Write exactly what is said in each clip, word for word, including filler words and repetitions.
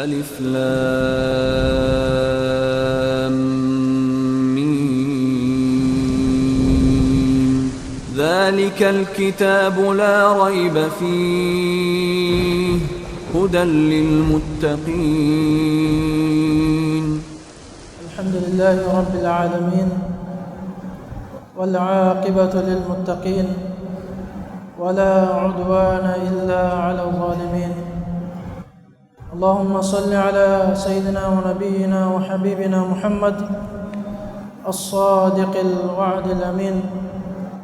ألف لام ميم. ذلك الكتاب لا ريب فيه هدى للمتقين. الحمد لله رب العالمين، والعاقبة للمتقين، ولا عدوان إلا على الظالمين. اللهم صل على سيدنا ونبينا وحبيبنا محمد الصادق الوعد الأمين،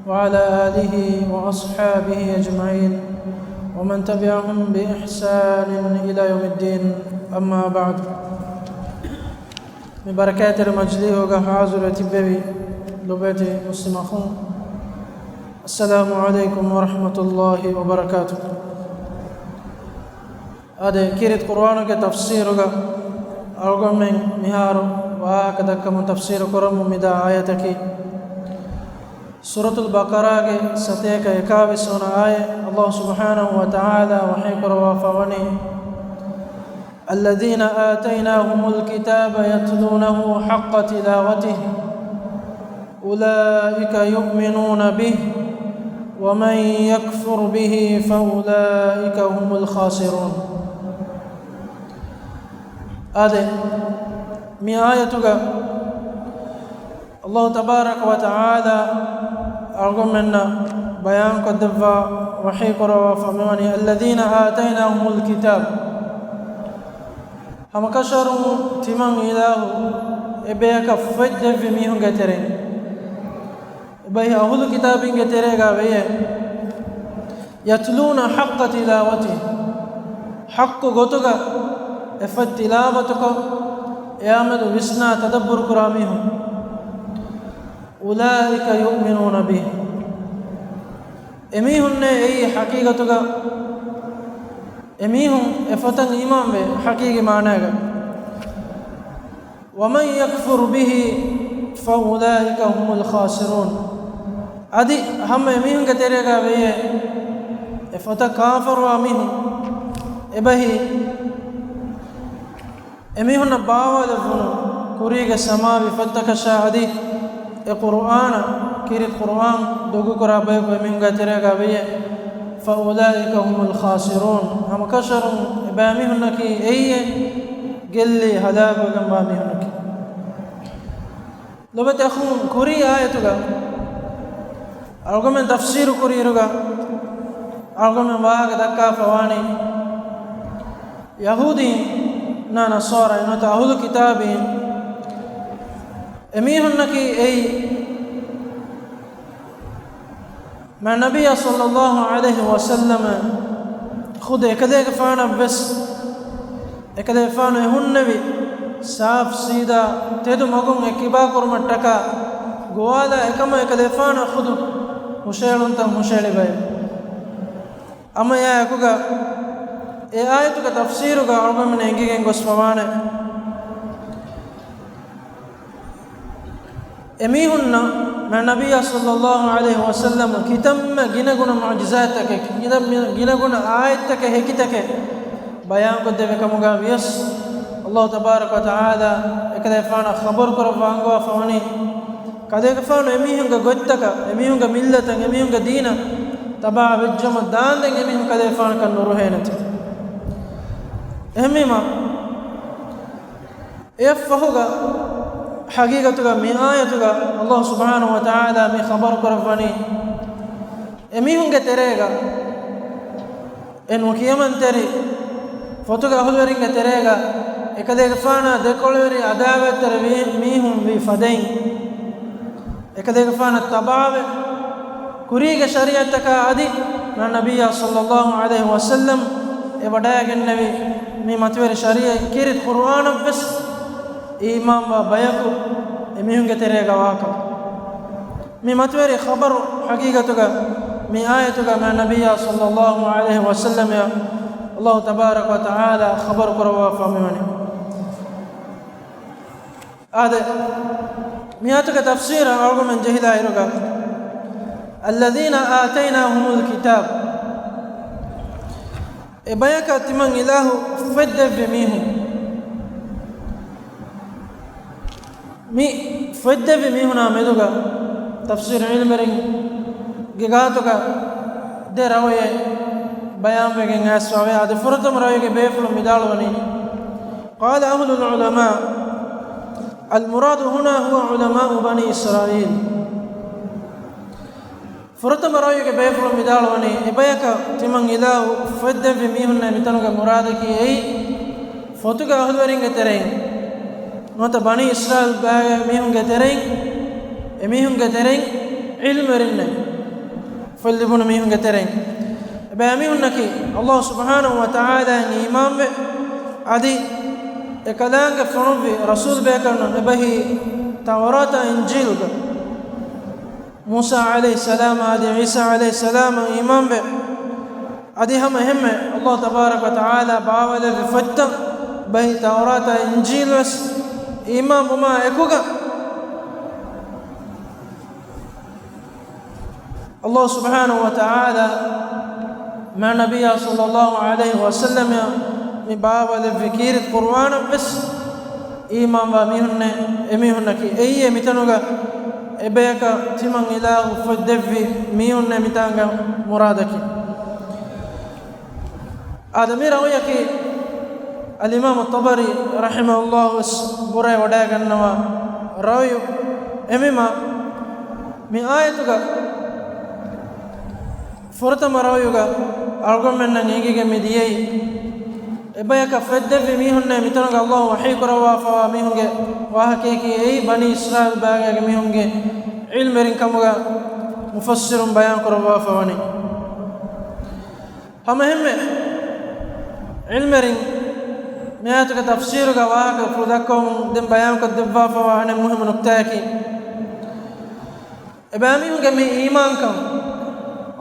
وعلى آله وأصحابه أجمعين، ومن تبعهم بإحسان إلى يوم الدين. أما بعد. މި ބަރަކާތްތެރި މަޖިލީހުގަ ހާޒިރުވެ ތިއްބެވި ލޮބުވެތި މުސްލިމް އަޚުން، އައްސަލާމު ޢަލައިކުމް ވަރަޙްމަތުﷲި ވަބަރަކާތުހު. އާދެ، ކީރިތި ޤުރުއާނުގެ ތަފްސީރުގަ އަޅުގަނޑުމެން މިހާރު ވާހަކަ ދައްކަމުން ތަފްސީރު ކުރަމުން މިދާ އާޔަތަކީ، ސޫރަތުލް ބަޤަރާގެ ސަތޭކަ އެކާވީސް ވަނަ އާޔަތް. ﷲ ސުބްޙާނަހޫ ވަތަޢާލާ ވަޙީ ކުރައްވާފަ ވަނީ، الذين آتيناهم الكتاب يتلونه حق تلاوته أولئك يؤمنون به ومن يكفر به فأولئك هم الخاسرون. އާދެ، މި އާޔަތުގަ ﷲ ތަބާރަކަ ވަތަޢާލާ އަޅުގަނޑުމެންނަށް ބަޔާންކޮށްދެއްވާ ވަޙީ ކުރައްވާފަ މިވަނީ، الذين آتيناهم الكتاب. ހަމަކަށަވަރުން ތިމަން އިލާހު އެބަޔަކަށް ފޮތް ދެއްވި މީހުންގެ ތެރެއިން. އެބައި އަހުލު ކިތާބީންގެ ތެރޭގަ ވެޔޭ. يتلونه حق تلاوته، ޙައްޤު ގޮތުގަ އެ ފޮތް ތިލާވަތުކޮށް، އެއާމެދު ވިސްނާ ތަދައްބުރު ކުރާ މީހުން. أولئك يؤمنون به، އެމީހުންނޭ އެއީ ޙަޤީޤަތުގަ، އެމީހުން އެ ފޮތަށް އީމާންވޭ ޙަޤީޤީ މާނާގަ. ومن يكفر به فأولئك هم الخاسرون. އަދި ހަމަ އެމީހުންގެ ތެރޭގަ ވެޔޭ އެ ފޮތަށް ކާފަރުވާ މީހުން. އެބަހީ އެމީހުންނަށް ބާވާލެއްވުނު ކުރީގެ ސަމާވި ފޮތްތަކަށާ އަދި އެ ޤުރުއާނަށް، ކީރިތި ޤުރުއާން ދޮގުކުރާ ބަޔަކު އެމީހުންގެ ތެރޭގަ ވެޔޭ. فأولئك هم الخاسرون. ހަމަކަށަވަރުން އެބައިމީހުންނަކީ އެއީ ގެއްލި ހަލާކުވެގެންވާ މީހުންނަކީ. ލޮބުވެތި އަޚުން، ކުރީ އާޔަތުގަ އަޅުގަމެން ތަފްސީރު ކުރިއިރުގަ އަޅުގަމެން ވާހަކަ ދައްކާފަ ވާނީ، ޔަހޫދީންނާ ނަޞާރާ ނުވަތަ އަހުލު ކިތާބީން އެމީހުންނަކީ އެއީ މާތް ނަބިއްޔާ ޞައްލައްލާހު ޢަލައިހި ވަސައްލަމަ ޚުދު އެކަލޭގެފާނަށްވެސް، އެކަލޭގެފާނު އެ ހުންނެވި ސާފު ސީދާ ތެދު މަގުން އެ ކިބާކުރުމަށްޓަކާ ގޮވާލާ އެކަމަށް އެކަލޭގެފާނާ ޚުދު ހުށަހެޅުންތައް ހުށަހެޅި ބައެއް. ހަމަ އެއާއެކުގަ އެ އާޔަތުގެ ތަފްސީރުގަ އަޅުގަނޑުމެން އެނގިގެން ގޮސްފަވާނެ. އެމީހުންނަށް މާތް ނަބިއްޔާ ޞައްލައްލާހު ޢަލައިހި ވަސައްލަމަ ކިތަންމެ ގިނަގުނަ މުޢުޖިޒާތްތަކެއް، ކިތަންމެ ގިނަގުނަ އާޔަތްތަކެއް، ހެކިތަކެއް ބަޔާންކޮށްދެއްވި ކަމުގަ ވިޔަސް، ﷲ ތަބާރަކަ ވަތަޢާލާ އެކަލޭގެފާނަށް ޚަބަރު ކުރައްވާ އަންގަވާފަ ވަނީ، ކަލޭގެފާނު އެމީހުންގެ ގޮތްތަކަށް، އެމީހުންގެ މިއްލަތަށް، އެމީހުންގެ ދީނަށް ތަބާ ވެއްޖަމަ ދާންދެން އެމީހުން ކަލޭގެފާނަކަށް ނުރުހޭނެތީ. އެހެންވީމަ، އެއަށްފަހުގަ ޙަޤީޤަތުގަ މި އާޔަތުގަ ﷲ ސުބްޙާނަހޫ ވަތަޢާލާ މި ޚަބަރު ކުރައްވަނީ، އެމީހުންގެ ތެރޭގަ، އެ ނުކިޔަމަންތެރި ފޮތުގެ އަހުލުވެރިންގެ ތެރޭގަ، އެކަލޭގެފާނާ ދެކޮޅުވެރި ޢަދާވަތްތެރި ވީ މީހުން ވީ ފަދައިން، އެކަލޭގެފާނަށް ތަބާވެ، ކުރީގެ ޝަރީޢަތްތަކާ އަދި މާތް ނަބިއްޔާ ޞައްލައްލާހު ޢަލައިހި ވަސައްލަމް އެ ވަޑައިގެންނެވި މި މަތިވެރި ޝަރީޢަތް ކީރިތި ޤުރުއާނަށްވެސް އީމާންވާ ބަޔަކު އެމީހުންގެ ތެރޭގަ ވާކަމަށް. މި މަތިވެރި ޚަބަރު ޙަޤީޤަތުގަ މި އާޔަތުގަ މާތް ނަބިއްޔާ ޞައްލައްލާހު ޢަލައިހި ވަސައްލަމަށް ﷲ ތަބާރަކަ ވަތަޢާލާ ޚަބަރު ކުރައްވާފަ މިވަނީ. އާދެ، މި އާޔަތުގެ ތަފްސީރަށް އަޅުގަމެން ޖެހިލާ އިރުގަ، الذين آتيناهم الكتاب، އެ ބަޔަކަށް ތިމަން އިލާހު ފޮތް ދެއްވި މީހުން، މި ފޮތްދެއްވި މީހުނާ މެދުގަ ތަފްސީރު ޢިލްމުވެރިންގެ ގާތުގަ ދެ ރައުޔެއް ބަޔާންވެގެން އައިސްފަވޭ. އާދެ، ފުރަތަމަ ރައުޔުގެ ބޭފުޅުން ވިދާޅުވަނީ، قال أهل العلماء المراد هنا هو علماء بني إسرائيل. ފުރަތަމަ ރައުޔުގެ ބޭފުޅުން ވިދާޅުވަނީ، އެބަޔަކަށް ތިމަން އިލާހު ފޮތްދެއްވި މީހުންނޭ މިތަނުގެ މުރާދަކީ އެއީ، ފޮތުގެ އަހުލުވެރިންގެ ތެރެއިން ނުވަތަ ބަނީ އިސްރާއީލް ބައިގެ މީހުންގެ ތެރެއިން، އެމީހުންގެ ތެރެއިން ޢިލްމުވެރިންނޭ، ފޮތް ލިބުނު މީހުންގެ ތެރެއިން. އެބައިމީހުންނަކީ ﷲ ސުބްޙާނަހޫ ވަތަޢާލާއަށް އީމާންވެ، އަދި އެކަލާނގެ ފޮނުއްވި ރަސޫލް ބޭކަލުން އެބަހީ ތައުރާތާ އިންޖީލުގަ މޫސާ ޢަލައިހިއްސަލާމް އަދި ޢީސާ ޢަލައިހިއްސަލާމަށް އީމާންވެ، އަދި ހަމަ އެހެންމެ ﷲ ތަބާރަކަ ވަތަޢާލާ ބާވައިލެއްވި ފޮތްތައް ބަހީ ތައުރާތާ އިންޖީލުވެސް އީމާންވުމާ އެކުގަ، ﷲ ސުބްޙާނަހޫ ވަތަޢާލާ މާ ނަބިއްޔާ ޞައްލައްލާހު ޢަލައިހި ވަސައްލަމައަށް މި ބާވައިލެއްވި ކީރިތި ޤުރުއާނަށްވެސް އީމާންވާ މީހުންނޭ، އެމީހުންނަކީ އެއީ މިތަނުގަ އެބަޔަކަށް ތިމަން އިލާހު ފޮތްދެއްވި މީހުންނޭ މިތާނގެ މުރާދަކީ. އާދެ، މި ރައުޔަކީ އަލްއިމާމު ޠަބަރީ ރަޙިމަހުﷲ ވެސް ބުރައެއް ވަޑައިގަންނަވާ ރައުޔު. އެހެންވީމާ، މި އާޔަތުގަ ފުރަތަމަ ރައުޔުގަ އަޅުގަނޑުމެންނަށް އެނގިގެން މި ދިޔައީ، އެބަޔަކަށް ފޮތްދެއްވި މީހުންނޭ މިތަނުގަ ﷲ ވަޙީ ކުރައްވާފަވާ މީހުންގެ ވާހަކަޔަކީ އެއީ ބަނީ އިސްރާއީލް ބައިގޭގެ މީހުންގެ ޢިލްމުވެރިން ކަމުގަ މުފައްސިރުން ބަޔާން ކުރައްވާފަވަނީ. ހަމައެހެންމެ ޢިލްމުވެރިން މި އާޔަތުގެ ތަފްސީރުގަ ވާހަކަ ފުޅު ދައްކަވަމުން ދެން ބަޔާންކޮށް ދެއްވާފަވާ އަނެއް މުހިއްމު ނުކްތާއަކީ، އެބައިމީހުންގެ މި އީމާންކަން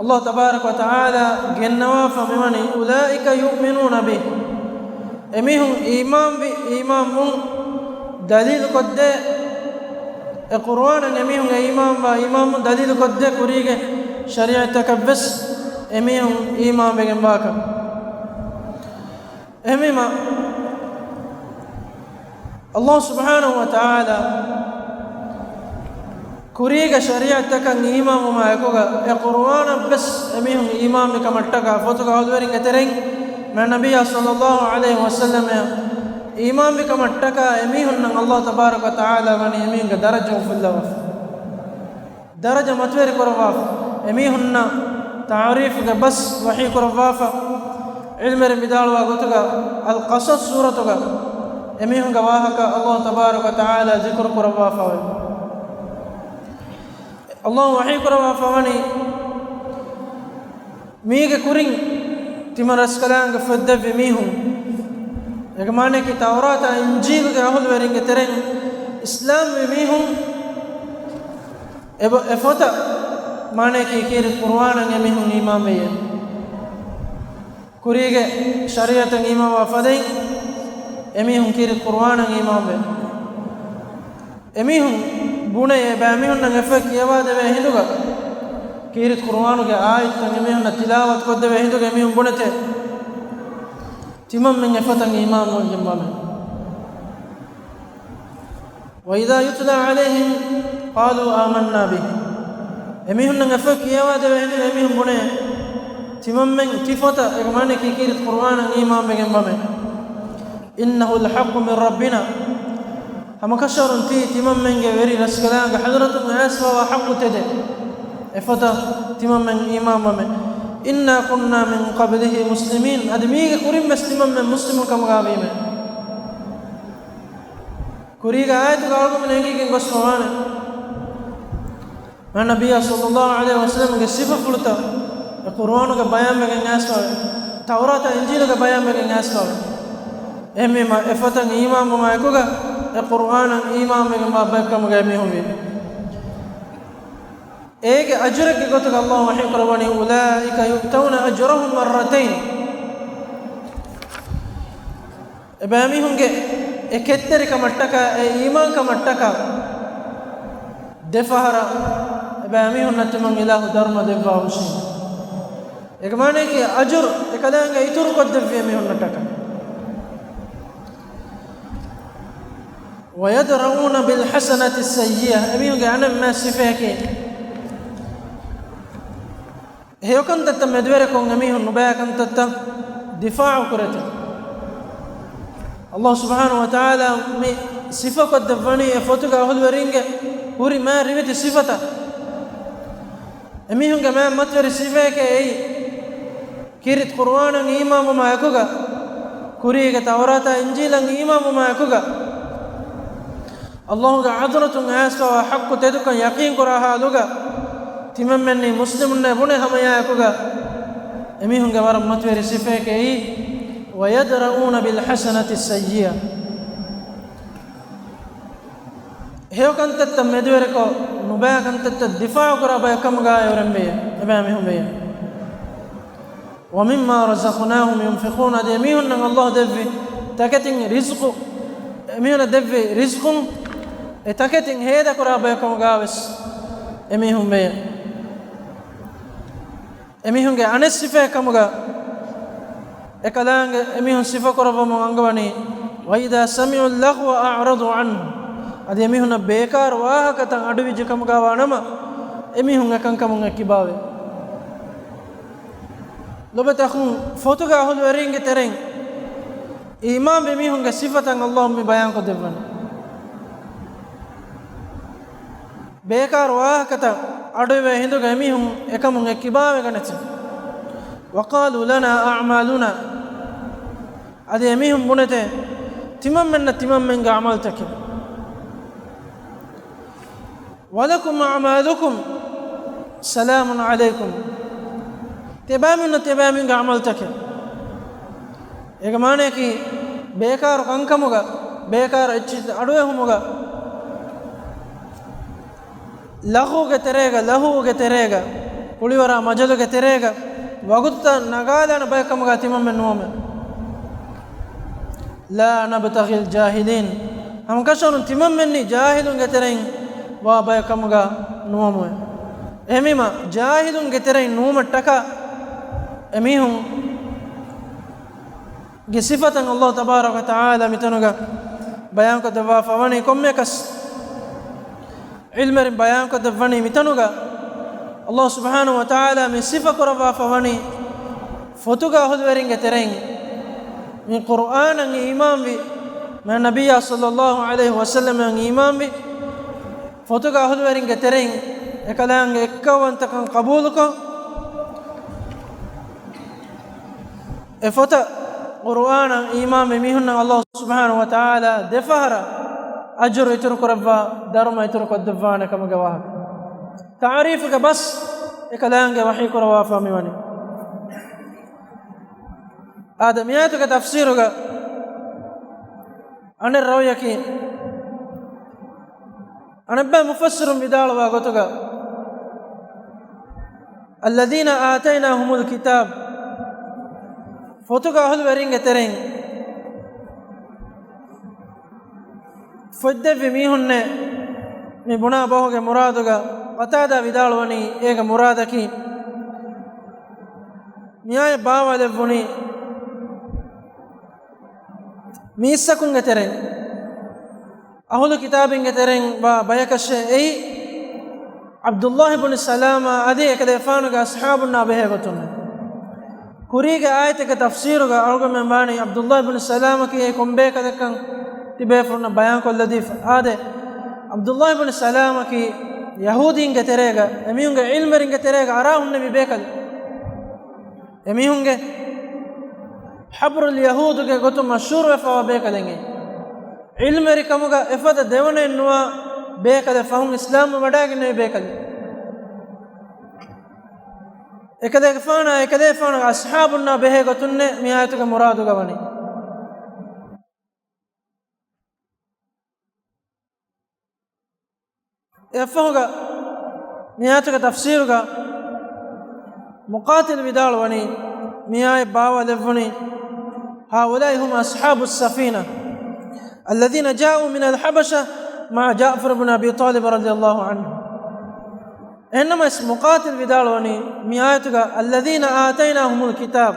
ﷲ ތަބާރަކަ ވަތަޢާލާ ގެންނަވާފަ މިވަނީ، أولئك يؤمنون به، އެމީހުން އީމާންވި، އީމާންވުން ދަލީލުކޮށްދޭ، އެ ޤުރުއާނަށް އެމީހުން އެ އީމާންވާ އީމާންވުން ދަލީލުކޮށްދޭ ކުރީގެ ޝަރީޢަތްތަކަށްވެސް އެމީހުން އީމާންވެގެންވާކަން. އެހެންވީމާ، ﷲ ސުބްޙާނަހޫ ވަތަޢާލާ ކުރީގެ ޝަރީޢަތްތަކަށް އީމާންވުމާ އެކުގަ، އެ ޤުރުއާނަށްވެސް އެމީހުން އީމާންވި ކަމަށްޓަކާ، ފޮތުގެ އަހުލުވެރިންގެ ތެރެއިން މާ ނަބިއްޔާ ޞައްލައްލާހު ޢަލައިހި ވަސައްލަމައަށް އީމާންވި ކަމަށްޓަކާ އެމީހުންނަށް ﷲ ތަބާރަކަ ވަތަޢާލާ ވަނީ އެމީހުންގެ ދަރަޖަ އުފުއްލަވާފަ. ދަރަޖަ މަތިވެރި ކުރައްވާފަ. އެމީހުންނަށް ތަޢުރީފުގެ ބަސް ވަޙީ ކުރައްވާފަ. ޢިލްމުވެރިން ވިދާޅުވާ ގޮތުގަ، އަލްޤަޞަޞް ސޫރަތުގަ އެމީހުންގެ ވާހަކަ ﷲ ތަބާރަކަ ވަތަޢާލާ ޒިކުރު ކުރައްވާފައެވެ. ﷲ ވަޙީ ކުރައްވާފަވަނީ، މީގެ ކުރިން ތިމަން ރަސްކަލާނގެ ފޮތްދެއްވި މީހުން، އޭގެ މާނައަކީ ތައުރާތާ އިންޖީލުގެ އަހުލުވެރިންގެ ތެރެއިން އިސްލާމްވި މީހުން، އެބަ-، އެ ފޮތަށް މާނައަކީ ކީރިތި ޤުރުއާނަށް އެމީހުން އީމާންވެއޭ. ކުރީގެ ޝަރީޢަތަށް އީމާންވާ ފަދައިން އެމީހުން ކީރިތި ޤުރުއާނަށް އީމާންވޭ. އެމީހުން ބުނެ، އެބައިމީހުންނަށް އެފޮތް ކިޔަވާދެވޭ ހިނދުގަ، ކީރިތި ޤުރުއާނުގެ އާޔަތްތައް އެމީހުންނަށް ތިލާވަތު ކޮށްދެވޭ ހިނދުގަ އެމީހުން ބުނެތޭ، ތިމަންމެން އެފޮތަށް އީމާންވެގެންވާމެ. وإذا يتلى عليهم قالوا آمنا به. އެމީހުންނަށް އެފޮތް ކިޔަވާދެވޭ ހިނދުގަ އެމީހުން ބުނޭ، ތިމަންމެން ތިފޮތަށް، އޭގެ މާނައަކީ ކީރިތި ޤުރުއާނަށް އީމާންވެގެންވާމެ. إنه الحق من ربنا. ހަމަކަށަވަރުން ތީ ތިމަންމެންގެ ވެރި ރަސްކަލާނގެ ޙަޟްރަތުން އައިސްފަވާ ޙައްޤު ތެދެއް. އެފޮތަށް ތިމަންމެން އީމާންވަމެ. إنا كنا من قبله مسلمين. އަދި މީގެ ކުރިންވެސް ތިމަންމެން މުސްލިމުން ކަމުގައިވީމެ. ކުރީގެ އާޔަތުގަ އަޅުގަނޑުމެން އެނގިގެން ގޮސްފަވާނެ. މާ ނަބިއްޔާ ޞައްލައްލާހު ޢަލައިހި ވަސައްލަމްގެ ސިފަފުޅުތައް އެ ޤުރުއާނުގަ ބަޔާންވެގެން އައިސްފަވޭ، ތައުރާތާ އިންޖީލުގަ ބަޔާންވެގެން އައިސްފަވޭ. އެހެންވީމާ، އެ ފޮތަށް އީމާންވުމާ އެކުގަ، އެ ޤުރުއާނަށް އީމާންވެގެންވާ ބައެއްކަމުގައި މީހުން ވީ. އޭގެ އަޖުރެއްގެ ގޮތުގަ ﷲ ވަޙީކުރައްވަނީ، أولئك يؤتون أجرهم مرتين. އެބައިމީހުންގެ އެ ކެތްތެރިކަމަށްޓަކާ، އެ އީމާންކަމަށްޓަކާ، ދެފަހަރަށް އެބައިމީހުންނަށް ތިމަން އިލާހު ދަރުމަ ދެއްވާ ހުށީ. އޭގެ މާނައަކީ އަޖުރު އެކަލާނގެ އިތުރުކޮށްދެއްވި އެމީހުންނަށްޓަކާ. وَيَدْرَءُونَ بِالْحَسَنَةِ السَّيِّئَةَ، އެމީހުންގެ އަނެއް މާ ސިފައަކީ، ހެޔޮކަންތައްތައް މެދުވެރިކޮށް އެމީހުން ނުބައި ކަންތައްތައް ދިފާޢު ކުރޭތީ. އައްލާހު ސުބްޙާނަހު ވަތަޢާލާ މި ސިފަކޮށްދެއްވަނީ އެ ފޮތުގެ އަހުލުވެރިންގެ ހުރި މާ ރިވެތި ސިފަތައް. އެމީހުންގެ މާތް މަތިވެރި ސިފައެކޭ އެއީ. ކީރިތި ޤުރުއާނަށް އީމާންވުމާ އެކުގަ، ކުރީގެ ތައުރާތާ އިންޖީލަށް އީމާންވުމާ އެކުގަ، އައްލާހުގެ ޙަޟްރަތުން އައިސްފަވާ ޙައްޤު ތެދުކަން ޔަޤީންކުރާ ޙާލުގަ، ތިމަންމެންނީ މުސްލިމުންނޭ ބުނެ ހަމަޔާ އެކުގަ، އެމީހުންގެ ވަރަށް މަތިވެރި ސިފައެކޭ އެއީ، وَيَدْرَءُونَ بِالْحَسَنَةِ السَّيِّئَةَ. ހެޔޮކަންތައްތައް މެދުވެރިކޮށް، ނުބައި ކަންތައްތައް ދިފާޢުކުރާ ބަޔަކު ކަމުގައި އެއުރެންވެއޭ، އެބައިމީހުން ވެޔޭ. وَمِمَّا رَزَقْنَاهُمْ يُنْفِقُونَ، އަދި އެމީހުންނަށް އައްލާހު ދެއްވި ތަކެތިން ރިޒްޤު، އެމީހުންނަށް ދެއްވި ރިޒްޤުން އެ ތަކެތިން ހޭދަކުރާ ބަޔަކު ކަމުގައިވެސް އެމީހުން ވެޔޭ. އެމީހުންގެ އަނެއް ސިފައެއް ކަމުގަ، އެކަލާނގެ އެމީހުން ސިފަކުރައްވަމުން އަންގަވަނީ، وَإِذَا سَمِعُوا اللَّغْوَ أَعْرَضُوا عَنْهُ، އަދި އެމީހުންނަށް ބޭކާރު ވާހަކަތައް އަޑުއިވިއްޖެ ކަމުގަވާ ނަމަ، އެމީހުން އެކަންކަމުން އެއްކިބާވޭ. ލޮބުވެތި އަޚުން، ފޮތުގެ އަހުލުވެރީންގެ ތެރެއިން އީމާންވި މީހުންގެ ސިފަތައް އައްލާހު މި ބަޔާންކޮށްދެއްވަނީ. ބޭކާރު ވާހަކަތައް އަޑުއިވޭ ހިނދުގަ އެމީހުން އެކަމުން އެއްކިބާވެގަނެތި. وَقَالُوا لَنَا أَعْمَالُنَا، އަދި އެމީހުން ބުނެތޭ، ތިމަންމެންނަށް ތިމަންމެންގެ އަމަލުތަކެއް. وَلَكُمْ أَعْمَالُكُمْ، سَلَامٌ عَلَيْكُمْ، ތިބާމީހުންނަށް ތިބާމީހުންގެ އަމަލުތަކެއް. އޭގެ މާނައަކީ، ބޭކާރު ކަންކަމުގަ، ބޭކާރު އެއްޗިހި އަޑުއެހުމުގަ، ލަޣުވުގެ ތެރޭގަ، ލަހުވުގެ ތެރޭގަ، ކުޅިވަރާ މަޖަލުގެ ތެރޭގަ، ވަގުތުތައް ނަގާލާނެ ބަޔަކު ކަމުގަ ތިމަންމެން ނުވަމެ. لَا نَبْتَغِي الْجَاهِلِينَ، ހަމަކަށަވަރުން ތިމަންމެންނީ ޖާހިލުންގެ ތެރެއިން ވާ ބަޔަކު ކަމުގަ ނުވަމުވެ. އެހެންވީމަ، ޖާހިލުންގެ ތެރެއިން ނުވުމަށްޓަކާ އެމީހުން ގެ ސިފަތައް އައްލާހު ތަބާރަކަ ވަތަޢާލާ މިތަނުގަ ބަޔާންކޮށްދެއްވާފަ ވަނީ ކޮންމެއަކަސް ޢިލްމުވެރިން ބަޔާންކޮށްދެއްވަނީ މިތަނުގަ އައްލާހު ސުބްޙާނަހު ވަތަޢާލާ މި ސިފަ ކުރައްވާފަ ވަނީ ފޮތުގެ އަހުލުވެރިންގެ ތެރެއިން، މި ޤުރުއާނަށް އީމާންވި، މާތް ނަބިއްޔާ ޞައްލައްލާހު ޢަލައިހި ވަސައްލަމަށް އީމާންވި، ފޮތުގެ އަހުލުވެރިންގެ ތެރެއިން އެކަލާނގެ އެއްކައުވަންތަކަން ޤަބޫލުކޮށް، އެ ފޮތަށް، ޤުރުއާނަށް އީމާންވި މީހުންނަށް އައްލާހު ސުބްޙާނަހު ވަތަޢާލާ ދެފަހަރަށް އަޖުރު އިތުރުކުރައްވާ، ދަރުމަ އިތުރުކޮށްދެއްވާނެ ކަމުގެ ވާހަކަ. ތަޢުރީފުގެ ބަސް އެކަލާނގެ ވަޙީކުރައްވާފަ މިވަނީ. އާދެ، މިއާޔަތުގެ ތަފްސީރުގަ އަނެއް ރައުޔަކީ، އަނެއްބައި މުފައްސިރުން ވިދާޅުވާ ގޮތުގަ، الَّذِينَ آتَيْنَاهُمُ الْكِتَابَ، ފޮތުގެ އަހުލުވެރިންގެ ތެރެއިން ފޮތްދެއްވި މީހުންނޭ މި ބުނާ ބަހުގެ މުރާދުގަ، ޤަތާދާ ވިދާޅުވަނީ އޭގެ މުރާދަކީ، މިއާޔަތް ބާވާލެއްވުނީ މީސްތަކުންގެ ތެރެއިން، އަހުލު ކިތާބިންގެ ތެރެއިން ވާ ބަޔަކަށޭ. އެއީ، ޢަބްދުﷲ ބުނު ސަލާމާ އަދި އެކަލޭފާނުގެ އަޞްޙާބުންނާ ބެހޭގޮތުން. ކުރީގެ އާޔަތެއްގެ ތަފްސީރުގަ އަޅުގަނޑުމެން ވާނީ ޢަބްދުﷲ ބުނު ސަލާމަކީ އެ ކޮންބޭކަލެއްކަން ތިބޭފުޅުންނަށް ބަޔާންކޮށްލަދީފަ. އާދެ، ޢަބްދުﷲ ބުނު ސަލާމަކީ ޔަހޫދީންގެ ތެރޭގަ، އެމީހުންގެ ޢިލްމުވެރިންގެ ތެރޭގަ އަރާ ހުންނެވި ބޭކަލެއް. އެމީހުންގެ ޙަބްރުލް ޔަހޫދުގެ ގޮތުން މަޝްހޫރުވެފަވާ ބޭކަލެއް. ޢިލްމުވެރިކަމުގަ އެފަދަ ދެވަނައެއް ނުވާ ބޭކަލެއް، ފަހުން އިސްލާމްވެ ވަޑައިގެންނެވި ބޭކަލެއް. އެކަލޭގެފާނާ އެކަލޭފާނުގެ އަޞްޙާބުންނާ ބެހޭ ގޮތުންނޭ މި އާޔަތުގެ މުރާދުގަ ވަނީ. އެއަށްފަހުގަ މި އާޔަތުގެ ތަފްސީރުގަ މުޤާތިލް ވިދާޅުވަނީ، މި އާޔަތް ބާވާލެއްވުނީ، هؤلاء هم أصحاب السفينة الذين جاءوا من الحبشة مع جعفر بن أبي طالب رضي الله عنه. އެހެންނަމަވެސް މުޤާތިލް ވިދާޅުވަނީ، މި އާޔަތުގަ الذين آتيناهم الكتاب،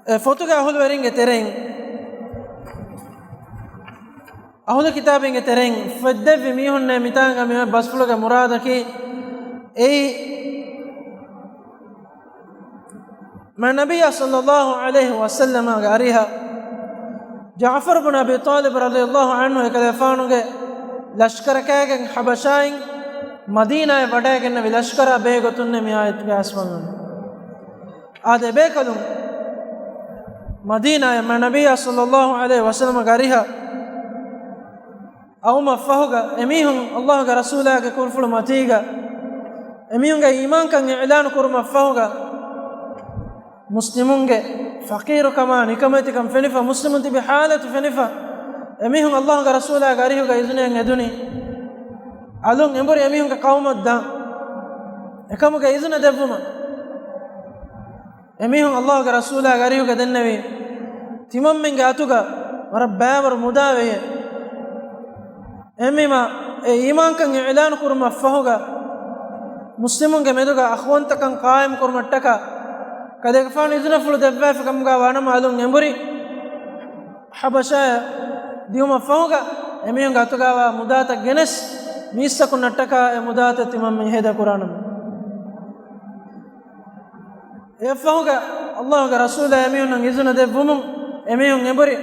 އެ ފޮތުގެ އަހުލުވެރިންގެ ތެރެއިން އަހުލު ކިތާބީންގެ ތެރެއިން ފޮތްދެއްވި މީހުންނޭ މިތާނގަ މި ބަސްފުޅުގެ މުރާދަކީ އެއީ، މާތް ނަބިއްޔާ ޞައްލައްލާހު ޢަލައިހި ވަސައްލަމާގެ އަރިހަށް ޖަޢުފަރު ބުން އަބީ ޠާލިބް ރަޟިޔައްލާހު ޢަންހު އެކަލޭފާނުގެ ލަޝްކަރަކާގެން ޙަބަޝާއިން މަދީނާއަށް ވަޑައިގެންނެވި ލަޝްކަރާ ބެހޭގޮތުންނޭ މި އާޔަތުގައި އައިސްފަވަނީ. އާދެ، އެބޭކަލުން މަދީނާއަށް މާތް ނަބިއްޔާ ޞައްލައްލާހު ޢަލައިހި ވަސައްލަމަގެ އަރިހަށް އައުމަށްފަހުގަ، އެމީހުން އައްލާހުގެ ރަސޫލާގެ ކުރުފުޅު މަތީގަ އެމީހުންގެ އީމާންކަން އިޢުލާނު ކުރުމަށްފަހުގަ، މުސްލިމުންގެ ފަޤީރުކަމާ ނިކަމެތިކަން ފެނިފަ، މުސްލިމުން ތިބި ޙާލަތު ފެނިފަ، އެމީހުން އައްލާހުގެ ރަސޫލާގެ އަރިހުގަ އިޒުނައެއް އެދުނީ، އަލުން އެނބުރި އެމީހުންގެ ޤައުމަށް ދާން. އެކަމުގެ އިޒުނަ ދެއްވުމަށް އެމީހުން އައްލާހުގެ ރަސޫލާގެ އަރިހުގަ ދެންނެވީ، ތިމަންމެންގެ އަތުގަ ވަރަށް ބައިވަރު މުދާ ވެޔޭ. އެހެންވީމާ، އެ އީމާންކަން އިޢުލާނު ކުރުމަށްފަހުގަ، މުސްލިމުންގެ މެދުގަ އަޚުވަންތަކަން ޤާއިމް ކުރުމަށްޓަކާ، ކަލޭގެފާނު އިޒުނަފުޅު ދެއްވާފި ކަމުގަ ވާނަމަ، އަލުން އެނބުރި ޙަބަޝާއަށް ދިޔުމަށްފަހުގަ، އެމީހުންގެ އަތުގަވާ މުދާތައް ގެނެސް، މީސްތަކުންނަށްޓަކާ އެ މުދާތައް ތިމަންމެން ހޭދަކުރާނަމަ. އެއަށްފަހުގަ އައްލާހުގެ ރަސޫލާ އެމީހުންނަށް އިޒުނަ ދެއްވުމުން، އެމީހުން އެނބުރި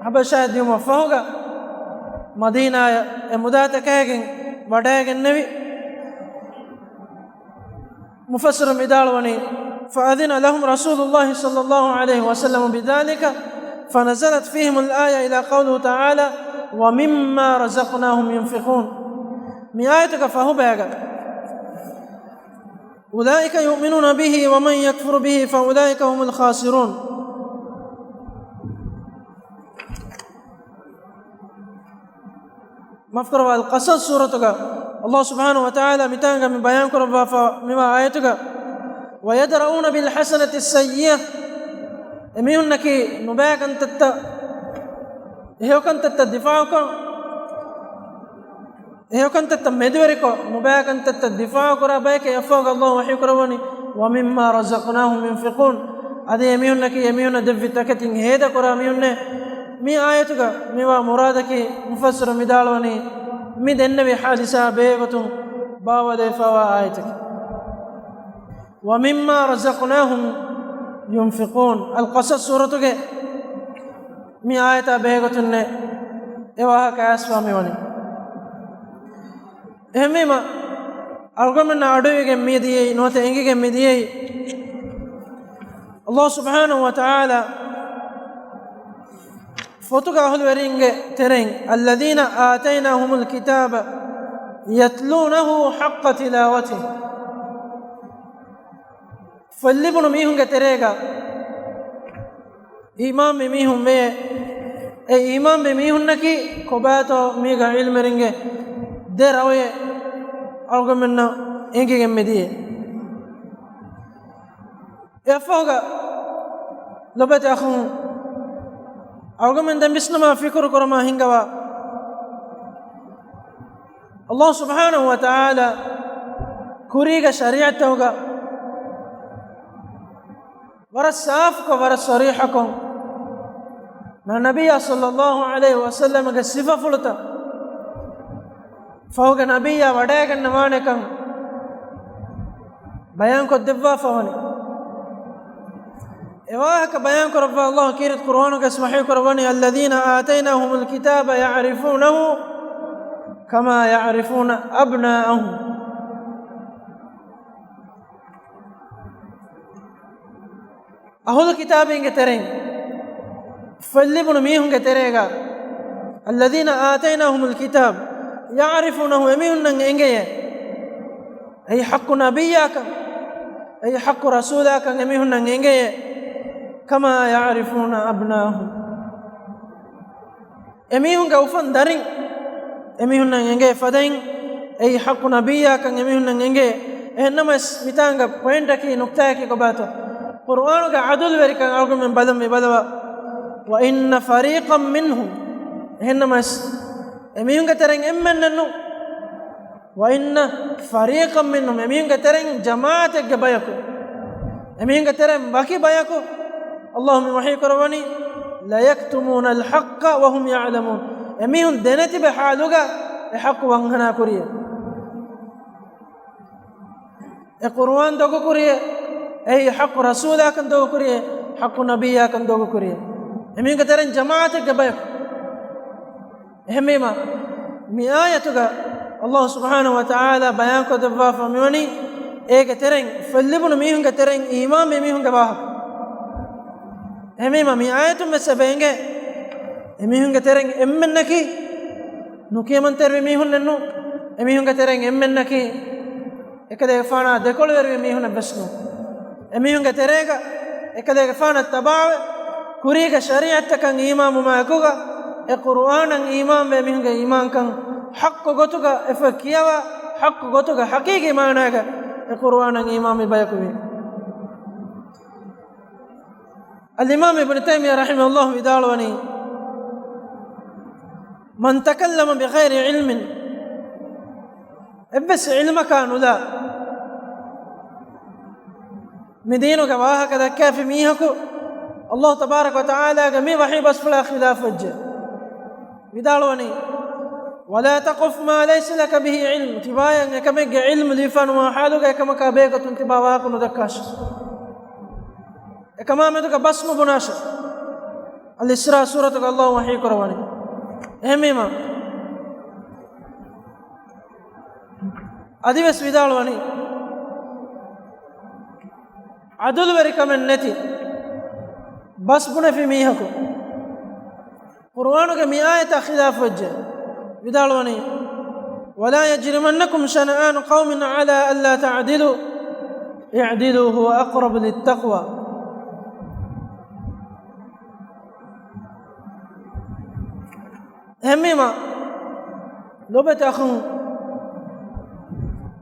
ޙަބަޝާއަށް ދިޔުމަށްފަހުގަ، މަދީނާއަށް އެ މުދާތަކާގެން ވަޑައިގެންނެވި. މުފައްސިރުން ވިދާޅުވަނީ، فأذن لهم رسول الله صلى الله عليه وسلم بذلك، فنزلت فيهم الآية إلى قوله تعالى، ومما رزقناهم ينفقون. މި އާޔަތުގެ ފަހުބައިގަ، أولئك يؤمنون به ومن يكفر به فأولئك هم الخاسرون. މާފުކުރައްވާ، އަލްޤަޞަޞް ސޫރަތުގަ އައްލާހު ސުބްޙާނަހު ވަތަޢާލާ މިތާނގަ މި ބަޔާން ކުރައްވާފަ މިވާ އާޔަތުގަ، ويدرءون بالحسنة السيئة، އެމީހުންނަކީ ނުބައި ކަންތައްތައް، އެހެޔޮ ކަންތައްތައް ދިފާޢުކޮށް، އެހެޔޮ ކަންތައްތައް މެދުވެރިކޮށް، ނުބައި ކަންތައްތައް ދިފާޢު ކުރާ ބަޔަކަށް އެއަށްފަހުގަ އައްލާހު ވަޙީ ކުރައްވަނީ، ومما رزقناهم ينفقون. އަދި އެމީހުންނަކީ އެމީހުންނަށް ދެއްވި ތަކެތިން ހޭދަކުރާ މީހުންނޭ. މި އާޔަތުގަ މިވާ މުރާދަކީ މުފައްސިރުން ވިދާޅުވަނީ މި ދެންނެވި ޙާދިސާ ބެހޭގޮތުން ބާވައިލައިފައިވާ އާޔަތަކީ. ومما رزقناهم ينفقون. އަލްޤަޞަޞް ސޫރަތުގެ މި އާޔަތާ ބެހޭގޮތުންނޭ އެ ވާހަކަ އައިސްފަ މިވަނީ. އެހެންވީމަ، އަޅުގަނޑުމެންނަށް އަޑުއިވިގެން މިދިޔައީ، ނުވަތަ އެނގިގެން މިދިޔައީ، އައްލާހު ސުބްޙާނަހު ވަތަޢާލާ ފޮތުގެ އަހުލުވެރިންގެ ތެރެއިން، الذين آتيناهم الكتاب يتلونه حق تلاوته. ފޮތްލިބުނު މީހުންގެ ތެރޭގަ އީމާންވި މީހުން ވޭ. އެ އީމާންވި މީހުންނަކީ ކޮބާތޯ މީގަ ޢިލްމެރިންގެ ދެ ރައުޔެއް އަޅުގަނޑުމެންނަށް އެނގިގެން މިދިޔަ. އެއަށްފަހުގަ ލޮބުވެތި އަޚުން، އަޅުގަނޑުމެން ދެން ވިސްނަމާ ފިކުރު ކުރަމާ ހިންގަވާ، އައްލާހު ސުބްޙާނަހު ވަތަޢާލާ ކުރީގެ ޝަރީޢަތްތަކުގަ ވަރަށް ސާފުކޮށް، ވަރަށް ޞަރީޙަކޮށް، މާ ނަބިއްޔާ ޞައްލައްލާހު ޢަލައިހި ވަސައްލަމަގެ ސިފަފުޅުތައް ފަހުގެ ނަބިއްޔާ ވަޑައިގަންނަވާނެކަން ބަޔާންކޮށްދެއްވާފަވަނީ. އެވާހަކަ ބަޔާންކުރައްވާ އައްލާހު ކީރިތި ޤުރުއާނުގައި ވަޙީކުރައްވަނީ، الذين آتيناهم الكتاب يعرفونه كما يعرفون أبناءهم. އަހުލު ކިތާބީންގެ ތެރެއިން، ފޮތްލިބުނު މީހުންގެ ތެރޭގަ، الذين آتيناهم الكتاب يعرفونه، އެމީހުންނަށް އެނގެޔޭ އެއީ ޙައްޤު ނަބިއްޔާކަން، އެއީ ޙައްޤު ރަސޫލާކަން އެމީހުންނަށް އެނގެޔޭ، كما يعرفون أبناءهم، އެމީހުންގެ އުފަން ދަރިން އެމީހުންނަށް އެނގޭ ފަދައިން، އެއީ ޙައްޤު ނަބިއްޔާކަން އެމީހުންނަށް އެނގޭ. އެހެންނަމަވެސް، މިތާނގަ ޕޮއިންޓަކީ، ނުކްތާއަކީ ކޮބާތޯ؟ ޤުރުއާނުގެ ޢަދުލުވެރިކަން އަޅުގަނޑުމެން ބަލަން މި ބަލަވާ. وإن فريقا منهم، އެހެންނަމަވެސް، އެމީހުންގެ ތެރެއިން އެންމެންނެއްނު. وإن فريقا منهم، އެމީހުންގެ ތެރެއިން ޖަމާޢަތެއްގެ ބަޔަކު، އެމީހުންގެ ތެރެއިން ވަކި ބަޔަކު، އައްލާހު މި ވަޙީ ކުރައްވަނީ، ليكتمون الحق وهم يعلمون، އެމީހުން ދެނެތިބެ ޙާލުގަ އެ ޙައްޤު ވަންހަނާ ކުރިޔޭ. އެ ޤުރުއާން ދޮގު ކުރިޔޭ، އެއީ ޙައްޤު ރަސޫލާކަން ދޮގު ކުރިޔޭ، ޙައްޤު ނަބިއްޔާކަން ދޮގު ކުރިޔޭ. އެމީހުންގެ ތެރެއިން ޖަމާޢަތެއްގެ ބަޔަކު. އެހެންވީމަ، މި އާޔަތުގަ ﷲ ސުބްޙާނަހޫ ވަތަޢާލާ ބަޔާންކޮށްދެއްވާފަ މިވަނީ، އޭގެ ތެރެއިން، ފެއްލިބުނު މީހުންގެ ތެރެއިން އީމާންވި މީހުންގެ ވާހަކަ. އެހެންވީމަ، މި އާޔަތުން ވެސް އެބަ އެނގޭ، އެމީހުންގެ ތެރެއިން އެންމެންނަކީ ނުކިޔަމަންތެރިވި މީހުންނެއްނު، އެމީހުންގެ ތެރެއިން އެންމެންނަކީ އެކަލޭގެފާނާ ދެކޮޅުވެރިވި މީހުންނެއް ވެސް ނޫން. އެމީހުންގެ ތެރޭގަ އެކަލޭގެފާނަށް ތަބާވެ، ކުރީގެ ޝަރީޢަތްތަކަށް އީމާންވުމާއެކުގަ، އެ ޤުރުއާނަށް އީމާންވޭ މީހުންގެ އީމާންކަން ޙައްޤު ގޮތުގަ އެފަ ކިޔަވާ، ޙައްޤު ގޮތުގަ ޙަޤީޤީ މާނާގަ އެ ޤުރުއާނަށް އީމާންވި ބަޔަކު ވީ. އަލްއިމާމް އިބްނު ތައިމިއްޔާ ރަޙިމަހުﷲ ވިދާޅުވަނީ، من تكلم بغير علم، އެއްވެސް ޢިލްމަކާ ނުލާ، މި ދީނުގެ ވާހަކަ ދައްކާފި މީހަކު، ﷲ ތަބާރަކަ ވަތަޢާލާގެ މި ވަޙީ ބަސްފުޅާ ޚިލާފުވެއްޖެ. ވިދާޅުވަނީ، ولا تقف ما ليس لك به علم، ތިބާޔަށް އެކަމެއްގެ ޢިލްމު ލިބިފަ ނުވާ ޙާލުގަ އެކަމަކާ ބޭގޮތުން ތިބާ ވާހަކަ ނުދައްކާށެ. އެކަމާ މެދުގަ ބަސް ނުބުނާށެ. އަލްއިސްރާ ސޫރަތުގަ ﷲ ވަޙީ ކުރައްވަނީ. އެހެންވީމަ، އަދިވެސް ވިދާޅުވަނީ، ޢަދުލުވެރިކަމެއް ނެތި ބަސް ބުނެފި މީހަކު ޤުރުއާނުގެ މި އާޔަތާ ޚިލާފުވެއްޖެ. ވިދާޅުވަނީ، ولا يجرمنكم شنآن قوم على ألا تعدلوا اعدلوا هو أقرب للتقوى. އެހެންވީމަ، ލޮބެތި އަޚުން،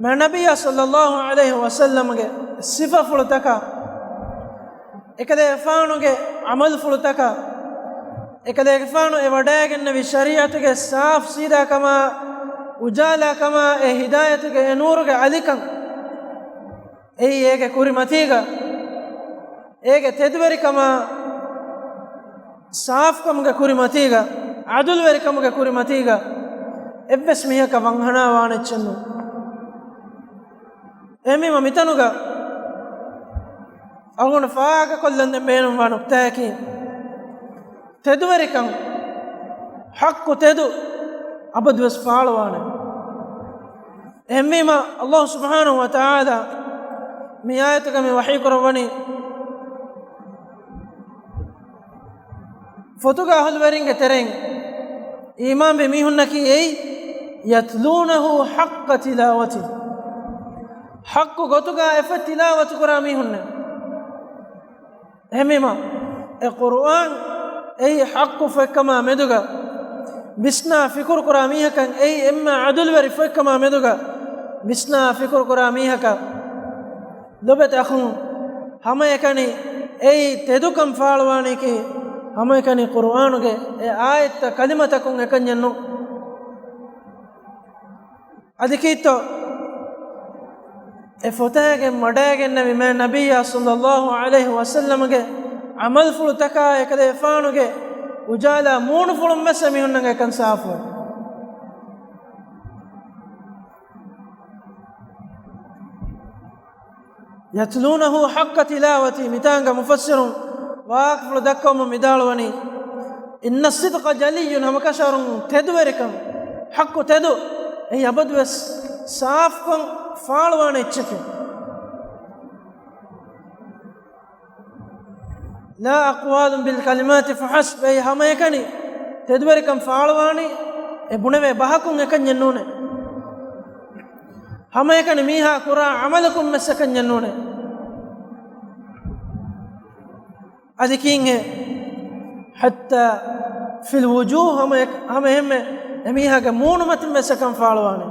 މާތް ނަބިއްޔާ ޞައްލައްލާހު ޢަލައިހި ވަސައްލަމްގެ ސިފަފުޅުތަކާ، އެކަލޭގެފާނުގެ ޢަމަލުފުޅުތަކާ، އެކަލޭގެފާނު އެ ވަޑައިގެންނެވި ޝަރީޢަތުގެ ސާފު ސީދާކަމާ، އުޖާލާކަމާ، އެ ހިދާޔަތުގެ އެ ނޫރުގެ އަލިކަން، އެއީ އޭގެ ކުރިމަތީގަ، އޭގެ ތެދުވެރިކަމާ، ސާފުކަމުގެ ކުރިމަތީގަ، ޢަދުލުވެރިކަމުގެ ކުރިމަތީގަ އެއްވެސް މީހަކަށް ވަންހަނާވާނެ އެއްޗެއް ނޫން. އެހެންވީމަ މިތަނުގަ އަޅުގަނޑު ފާހަގަކޮށްލަން ދެން ބޭނުންވާ ނުކްތާއަކީ، ތެދުވެރިކަން، ޙައްޤު ތެދު އަބަދުވެސް ފާޅުވާނެ. އެހެންވީމަ، ﷲ ސުބްޙާނަހޫ ވަތަޢާލާ މި އާޔަތުގަ މި ވަޙީ ކުރައްވަނީ، ފޮތުގެ އަހުލުވެރިންގެ ތެރެއިން އީމާންވި މީހުންނަކީ އެއީ، يتلونه حق تلاوته، ޙައްޤު ގޮތުގަ އެފަ ތިލާވަތު ކުރާ މީހުންނެއް. އެހެންވީމަ، އެ ޤުރުއާން އެއީ ޙައްޤު ފޮތްކަމާ މެދުގަ ވިސްނާ ފިކުރު ކުރާ މީހަކަށް އެއީ އެންމެ ޢަދުލުވެރި ފޮތްކަމާ މެދުގަ ވިސްނާ ފިކުރު ކުރާ މީހަކަށް. ލޮބެތި އަޚުން، ހަމައެކަނި އެއީ ތެދުކަން ފާޅުވާނީކީ، ހަމައެކަނި ޤުރުއާނުގެ އެ އާޔަތްތައް ކަލިމަތަކުން އެކަންޏެއް ނޫން. އަދި ކީއްތޯ؟ އެ ފޮތާގެން ވަޑައިގެންނެވި މާތް ނަބިއްޔާ ޞައްލައްލާހު ޢަލައިހި ވަސައްލަމްގެ ޢަމަލުފުޅުތަކާ އެކަލޭފާނުގެ އުޖާލާ މޫނުފުޅުން ވެސް އެމީހުންނަށް އެކަން ސާފުވޭ. يتلونه حق تلاوته، މިތާނގަ މުފައްސިރުން ވާހަކަފުޅު ދައްކަވަމުން ވިދާޅުވަނީ، إن الصدق جلي، ހަމަކަށަވަރުން ތެދުވެރިކަން، ޙައްޤު ތެދު، އެއީ އަބަދުވެސް ސާފުކޮށް ފާޅުވާނެ އެއްޗެކޭ. لا أقوال بالكلمات فحسب، އެއީ ހަމައެކަނި ތެދުވެރިކަން ފާޅުވާނީ އެ ބުނެވޭ ބަހަކުން އެކަންޏެއް ނޫނޭ. ހަމައެކަނި މީހާ ކުރާ ޢަމަލަކުން ވެސް އެކަންޏެއް ނޫނޭ. އަދި ކީއްހޭ؟ حتى في الوجوه، ހަމަ އެ-، ހަމަ އެހެންމެ އެމީހާގެ މޫނުމަތިން ވެސް އެކަން ފާޅުވާނެ.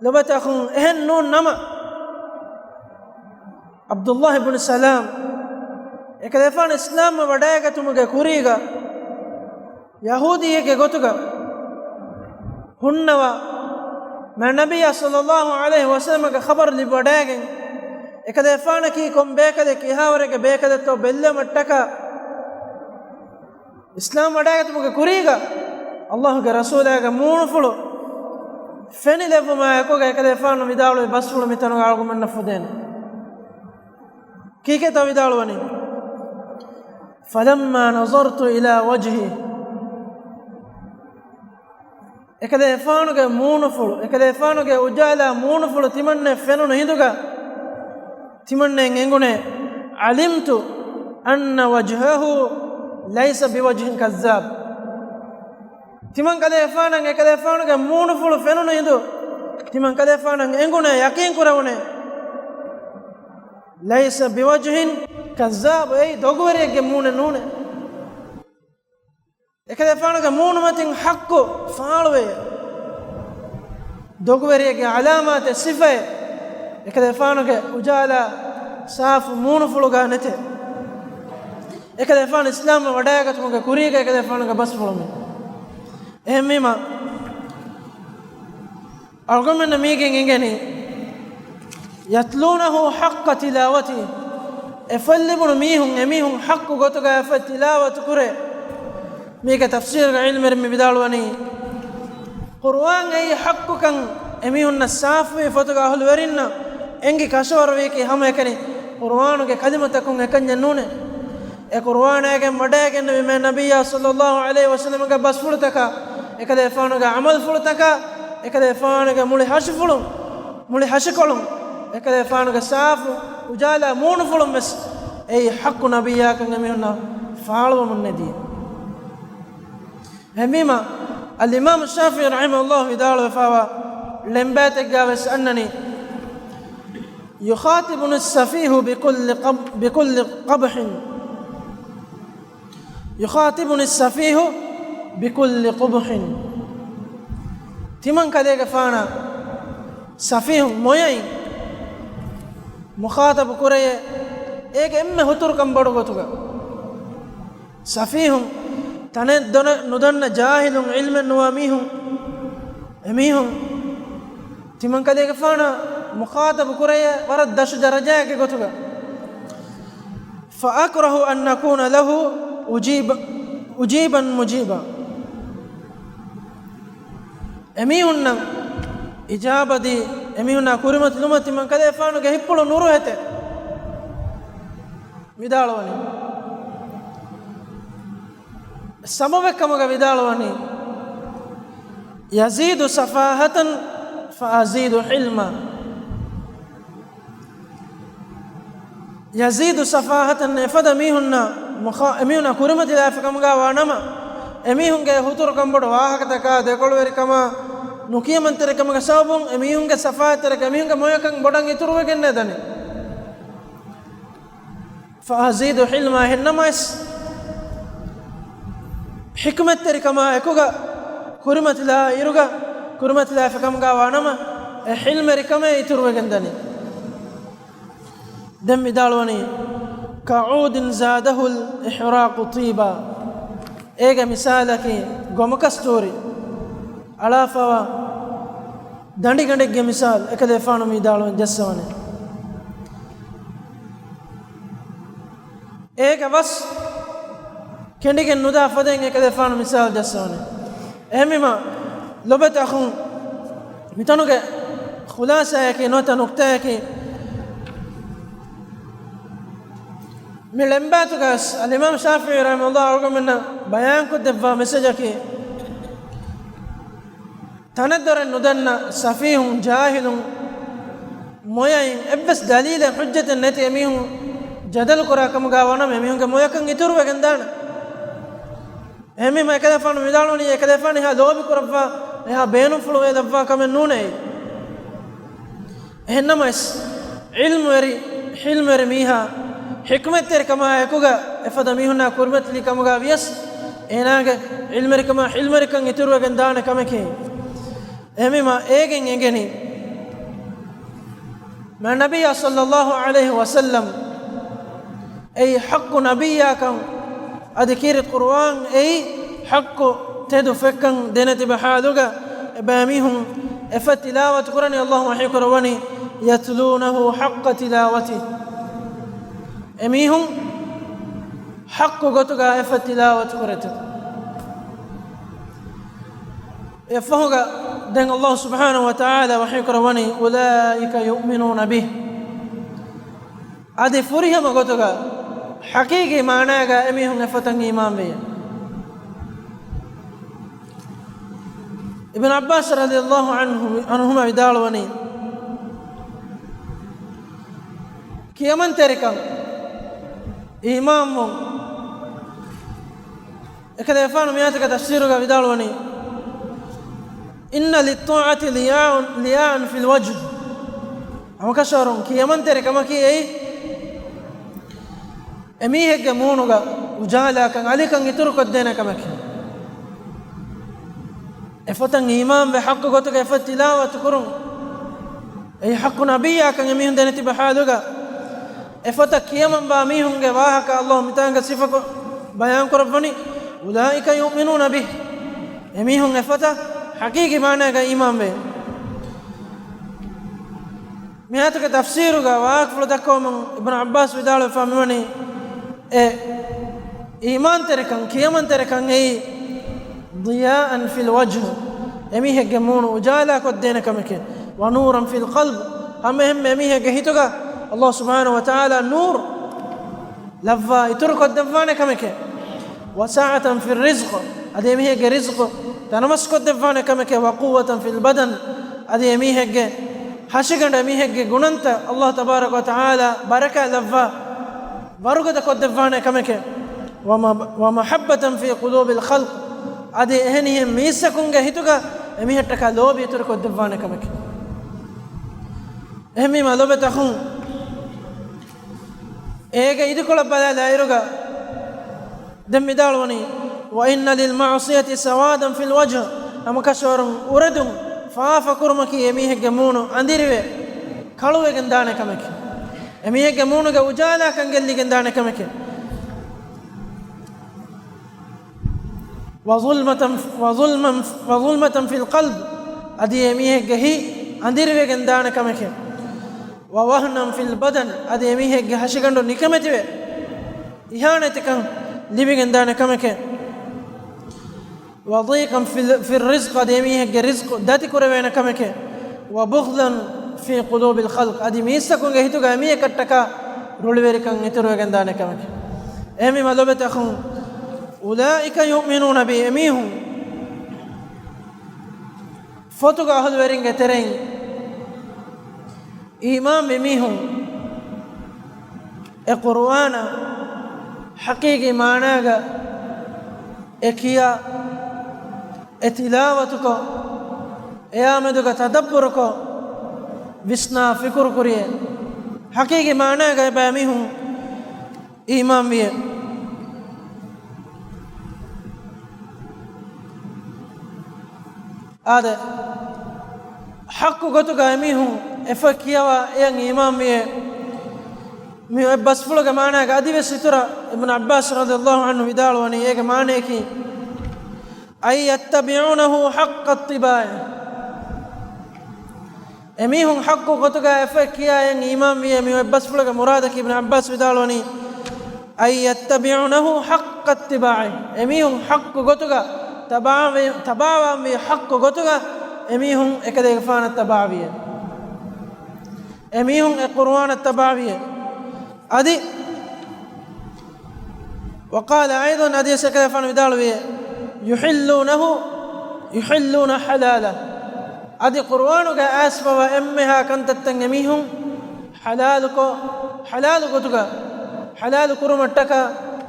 ލޮބެތި އަޚުން، އެހެން ނޫން ނަމަ، ޢަބްދުﷲ ބުނު ސަލާމް އެކަލޭފާނު އިސްލާމްވެ ވަޑައިގަތުމުގެ ކުރީގަ، ޔަހޫދީއެއްގެ ގޮތުގަ ހުންނަވާ، މާތް ނަބިއްޔާ ޞައްލައްލާހު ޢަލައިހި ވަސައްލަމަގެ ޚަބަރު ލިބިވަޑައިގެން، އެކަލޭފާނަކީ ކޮން ބޭކަލެއް، ކިހާވަރެއްގެ ބޭކަލެއްތޯ ބެއްލެވުމަށްޓަކާ، އިސްލާމް ވަޑައިގަތުމުގެ ކުރީގަ ﷲގެ ރަސޫލާގެ މޫނުފުޅު ފެނިލެއްވުމާ އެކުގަ އެކަލޭފާނު ވިދާޅުވި ބަސްފުޅު މިތަނުގަ އަޅުގަނޑުމެންނަށް ފުދޭނެ. ކީކޭތޯ ވިދާޅުވަނީ؟ فلما نظرت إلى وجهه، އެކަލޭފާނުގެ މޫނުފުޅު، އެކަލޭފާނުގެ އުޖާލާ މޫނުފުޅު ތިމަންނެ ފެނުނު ހިނދުގަ، ތިމަންނެ އެނގުނޭ، علمت أن وجهه ليس بوجه كذاب. ތިމަން ކަލޭފާނަށް އެކަލޭފާނުގެ މޫނުފުޅު ފެނުނު ހިނދު، ތިމަން ކަލޭފާނަށް އެނގުނޭ، ޔަޤީން ކުރެވުނޭ، ليس بوجه كذاب، އެއީ ދޮގުވެރިއެއްގެ މޫނެއް ނޫނޭ. އެކަލޭފާނުގެ މޫނުމަތިން ޙައްޤު ފާޅުވޭ. ދޮގުވެރިއެއްގެ ޢަލާމާތެއް، ސިފައެއް އެކަލޭފާނުގެ އުޖާލާ ސާފު މޫނުފުޅުގަ ނެތޭ. އެކަލޭފާނު އިސްލާމްވެ ވަޑައިގަތުމުގެ ކުރީގަ އެކަލޭފާނުގެ ބަސްފުޅު މި. އެހެންވީމަ، އަޅުގަނޑުމެންނަށް މީގެން އެނގެނީ، يتلونه حق تلاوته، އެ ފޮތް ލިބުނު މީހުން، އެމީހުން ޙައްޤު ގޮތުގަ އެ ފޮތް ތިލާވަތު ކުރޭ. މީގެ ތަފްސީރުގަ ޢިލްމުވެރިން މި ވިދާޅުވަނީ، ޤުރުއާން އެއީ ޙައްޤުކަން އެމީހުންނަށް ސާފުވީ ފޮތުގެ އަހުލުވެރިންނަށް އެނގި ކަށަވަރުވީކީ ހަމައެކަނި ޤުރުއާނުގެ ކަލިމަތަކުން އެކަންޏެއް ނޫނޭ. އެ ޤުރުއާނާގެން ވަޑައިގެންނެވި މޭ ނަބިއްޔާ ޞައްލައްލާހު ޢަލައިހި ވަސައްލަމަގެ ބަސްފުޅުތަކާ، އެކަލޭފާނުގެ ޢަމަލުފުޅުތަކާ، އެކަލޭފާނުގެ މުޅި ހަށިފުޅުން، މުޅި ހަށިކޮޅުން، އެކަލޭފާނުގެ ސާފު އުޖާލާ މޫނުފުޅުން ވެސް އެއީ ޙައްޤު ނަބިއްޔާކަން އެމީހުންނަށް ފާޅުވަމުން ނެދީ. އެހެންވީމަ، އަލްއިމާމު ޝާފިޢީ ރަޙިމަހުﷲ ވިދާޅުވެފާވާ ޅެންބާތެއްގާ ވެސް އަންނަނީ، يخاطبني السفيه بكل قب-، بكل قبح. يخاطبني السفيه بكل قبح. ތިމަން ކަލޭގެފާނާ ސަފީހުން މޮޔައިން މުޚާޠަބު ކުރެޔޭ، އޭގެ އެންމެ ހުތުރުކަން ބޮޑު ގޮތުގަ. ސަފީހުން، ތަނެއް ދޮނެއް ނުދަންނަ ޖާހިލުން، ޢިލްމެއް ނުވާ މީހުން، އެމީހުން ތިމަން ކަލޭގެފާނާ މުޚާޠަބު ކުރެޔޭ ވަރަށް ދަށު ދަރަޖައެއްގެ ގޮތުގަ. فأكره أن أكون له أجيب-، أجيبا مجيبا. އެމީހުންނަށް އިޖާބަދީ، އެމީހުންނާ ކުރިމަތިލުމަށް ތިމަން ކަލޭފާނުގެ ހިތްޕުޅު ނުރުހެތެ. ވިދާޅުވަނީ. ސަބަބެއް ކަމުގަ ވިދާޅުވަނީ، يزيد سفاهة فأزيد حلما. يزيد سفاهة، އެފަދަ މީހުންނަށް މުޚާ-، އެމީހުންނާ ކުރިމަތިލާފި ކަމުގަ ވާ ނަމަ، އެމީހުންގެ ހުތުރުކަންބޮޑު ވާހަކަތަކާ، ދެކޮޅުވެރިކަމާ، ނުކިޔަމަންތެރިކަމުގެ ސަބަބުން އެމީހުންގެ ސަފާހަތްތެރިކަން އެމީހުންގެ މޮޔަކަން ބޮޑަށް އިތުރުވެގެންނޭ ދަނީ. فأزيد حلما، އެހެންނަމަވެސް، ޙިކްމަތްތެރިކަމާ އެކުގަ ކުރިމަތިލާ އިރުގަ، ކުރިމަތިލާފިކަމުގަ ވާނަމަ، އެ ޙިލްމެރިކަމެއް އިތުރުވެގެން ދަނީ. ދެން ވިދާޅުވަނީ، كعود زاده الإحراق طيبا. އޭގެ މިސާލަކީ ގޮމަކަސްތޫރި އަޅާފަވާ ދަނޑިގަނޑެއްގެ މިސާލު އެކަލޭފާނު ވިދާޅުވެން ޖައްސަވަނީ. އޭގެ ވަސް ކެނޑިގެން ނުދާ ފަދައިން އެކަލޭފާނު މިސާލު ޖައްސަވަނީ. އެހެންވީމަ، ލޮބުވެތި އަޚުން، މިތަނުގެ ޚުލާސާއަކީ ނުވަތަ ނުކްތާއަކީ، މި ޅެންބާތުގަސް އަލްއިމާމް ޝާފިޢީ ރަޙިމަހުﷲ އަޅުގަނޑުމެންނަށް ބަޔާންކޮށްދެއްވާ މެސެޖަކީ، ތަނެއްދޮރެއް ނުދަންނަ ސަފީހުން، ޖާހިލުން، މޮޔައިން، އެއްވެސް ދަލީލެއް ޙުއްޖަތެއް ނެތި އެމީހުން ޖަދަލު ކުރާ ކަމުގަ ވާނަމަ، އެމީހުންގެ މޮޔަކަން އިތުރުވެގެން ދާނެ. އެހެންވީމަ އެކަލޭފާނު ވިދާޅުވަނީ، އެކަލޭފާނު އެހާ ލޯބި ކުރައްވާ، އެހާ ބޭނުންފުޅުވެލައްވާ ކަމެއް ނޫނޭ. އެހެންނަމަވެސް، ޢިލްމުވެރި، ޙިލްމުވެރި މީހާ، ޙިކްމަތްތެރިކަމާ އެކުގަ އެފަދަ މީހުންނާ ކުރިމަތިލި ކަމުގަ ވިޔަސް، އޭނާގެ ޢިލްމެރިކަމާ ޙިލްމެރިކަން އިތުރުވެގެން ދާނެ ކަމެކޭ. އެހެންވީމަ އޭގެން އެނގެނީ، މާ ނަބިއްޔާ ޞައްލައްލާހު ޢަލައިހި ވަސައްލަމް އެއީ ޙައްޤު ނަބިއްޔާކަން، އަދި ކީރިތި ޤުރުއާން އެއީ ޙައްޤު ތެދު ފޮތްކަން ދެނެތިބަ ޙާލުގަ، އެބައިމީހުން އެފޮތް ތިލާވަތު ކުރަނީ، ﷲ ވަޙީ ކުރައްވަނީ، يتلونه حق تلاوته. އެމީހުން ޙައްޤު ގޮތުގަ އެފޮތް ތިލާވަތު ކުރޭތޯ. އެއަށްފަހުގަ ދެން އައްލާހު ސުބްޙާނަހު ވަތަޢާލާ ވަޙީކުރައްވަނީ، "أولئك يؤمنون به." އަދި ފުރިހަމަ ގޮތުގަ، ޙަޤީޤީ މާނާގަ އެމީހުން އެފޮތަށް އީމާންވިއެވެ. އިބްނު ޢައްބާސް ރަޟިޔައްލާހު ޢަންހު، ޢަންހުމާ ވިދާޅުވަނީ، ކިޔަމަންތެރިކަން، އީމާންވުން، އެކަލޭފާނު މިއާޔަތުގެ ތަފްސީރުގަ ވިދާޅުވަނީ، "إن للطاعة ضياء، ضياء في الوجه." ހަމަކަށަވަރުން ކިޔަމަންތެރިކަމަކީ އެއީ، އެމީހެއްގެ މޫނުގަ އުޖާލާކަން، އަލިކަން އިތުރުކޮށްދޭނެ ކަމެކެވެ. އެފޮތަށް އީމާންވެ، ޙައްޤު ގޮތުގަ އެފޮތް ތިލާވަތު ކުރުން، އެއީ ޙައްޤު ނަބިއްޔާކަން އެމީހުން ދެނެތިބި ޙާލުގަ، އެފޮތަށް ކިޔަމަންވާ މީހުންގެ ވާހަކަ އައްލާހު މިތާނގަ ސިފަކޮށް ބަޔާންކުރައްވަނީ، "أولئك يؤمنون به." އެމީހުން އެފޮތަށް ޙަޤީޤީ މާނާގަ އީމާންވޭ. މިއާޔަތުގެ ތަފްސީރުގަ ވާހަކަފުޅު ދައްކަވަމުން އިބްނު ޢައްބާސް ވިދާޅުވެފަ މިވަނީ، އެ އީމާންތެރިކަން، ކިޔަމަންތެރިކަން އެއީ، "ضياء في الوجه." އެމީހެއްގެ މޫނު އުޖާލާ ކޮށްދޭނެ ކަމެކެވެ. "ونورا في القلب." ހަމައެހެންމެ އެމީހެއްގެ ހިތުގަ އައްލާހު ސުބްޙާނަހު ވަތަޢާލާ ނޫރު ލައްވާ އިތުރުކޮށްދެއްވާނެ ކަމެކެވެ. "وسعة في الرزق." އަދި އެމީހެއްގެ ރިޒްޤު ތަނަވަސްކޮށްދެއްވާނެ ކަމެކެވެ. "وقوة في البدن." އަދި އެމީހެއްގެ ހަށިގަނޑު، އެމީހެއްގެ ގުނަންތައް އައްލާހު ތަބާރަކަ ވަތަޢާލާ ބަރަކާތް ލައްވާ ވަރުގަދަ ކޮށްދެއްވާނެ ކަމެކެވެ. "وم-، ومحبة في قلوب الخلق." އަދި އެހެނިހެން މީސްތަކުންގެ ހިތުގަ އެމީހަށްޓަކާ ލޯބި އިތުރުކޮށްދެއްވާނެ ކަމެކެވެ. އެހެންވީމާ ލޮބުވެތި އަޚުން، އޭގެ އިދިކޮޅަށް ބަލާލާއިރުގަ ދެން ވިދާޅުވަނީ، "وإن للمعصية سوادا في الوجه." ހަމަކަށަވަރުން އުރެދުން ފާފަކުރުމަކީ އެމީހެއްގެ މޫނު އަނދިރިވެ ކަޅުވެގެން ދާނެ ކަމެކެވެ. އެމީހެއްގެ މޫނުގެ އުޖާލާކަން ގެއްލިގެން ދާނެ ކަމެކެވެ. "وظلمة، وظلمة، وظلمة في القلب." އަދި އެމީހެއްގެ ހިތް އަނދިރިވެގެން ދާނެ ކަމެކެވެ. "ووهنا في البدن." އަދި އެމީހެއްގެ ހަށިގަނޑު ނިކަމެތިވެ، އިހާނެތިކަން ލިބިގެން ދާނެ ކަމެކެވެ. "وضيقا في ال-، في الرزق." އަދި އެމީހެއްގެ ރިޒްޤު ދަތިކުރެވޭނެ ކަމެކެވެ. "وبغضا في قلوب الخلق." އަދި މީސްތަކުންގެ ހިތުގަ އެމީހަކަށްޓަކާ ރުޅިވެރިކަން އިތުރުވެގެން ދާނެ ކަމެކެވެ. އެހެންވީމާ ލޮބުވެތި އަޚުން، "أولئك يؤمنون به." އެމީހުން ފޮތުގެ އަހުލުވެރިންގެ ތެރެއިން އީމާންވި މީހުން އެ ޤުރުއާނަށް ޙަޤީޤީ މާނާގަ އެ ކިޔާ، އެ ތިލާވަތުކޮށް، އެއާމެދުގަ ތަދައްބުރުކޮށް، ވިސްނާ ފިކުރުކުރިއެވެ. ޙަޤީޤީ މާނާގަ އެބައިމީހުން އީމާންވިއެވެ. އާދެ، ޙައްޤު ގޮތުގަ އެމީހުން އެފޮތް ކިޔަވާ އެޔަށް އީމާންވިއެވެ. މި އޮތް ބަސްފުޅުގެ މާނާގަ އަދިވެސް އިތުރަށް އިބްނު ޢައްބާސް ރަޟިޔަﷲ ޢަންހު ވިދާޅުވަނީ، އޭގެ މާނަޔަކީ، أي يتبعونه حق اتباعه. އެމީހުން ޙައްޤު ގޮތުގަ އެފޮތް ކިޔާ އެޔަށް އީމާންވިއެވެ. މި އޮތް ބަސްފުޅުގެ މުރާދަކީ އިބްނު ޢައްބާސް ވިދާޅުވަނީ، أي يتبعونه حق اتباعه. އެމީހުން ޙައްޤު ގޮތުގަ ތަބާވެ-، ތަބާވާންވީ ޙައްޤު ގޮތުގަ އެމީހުން އެކަލޭގެފާނަށް ތަބާވިއެވެ. އެމީހުން އެ ޤުރުއާނަށް ތަބާވިއެވެ. އަދި، وقال أيضا، އަދިވެސް އެކަލޭގެފާނު ވިދާޅުވިއެވެ، يحلونه، يحلون حلاله. އަދި ޤުރުއާނުގަ އައިސްފަވާ އެންމެހާ ކަންތައްތައް އެމީހުން ޙަލާލުކޮށް، ޙަލާލު ގޮތުގަ، ޙަލާލު ކުރުމަށްޓަކާ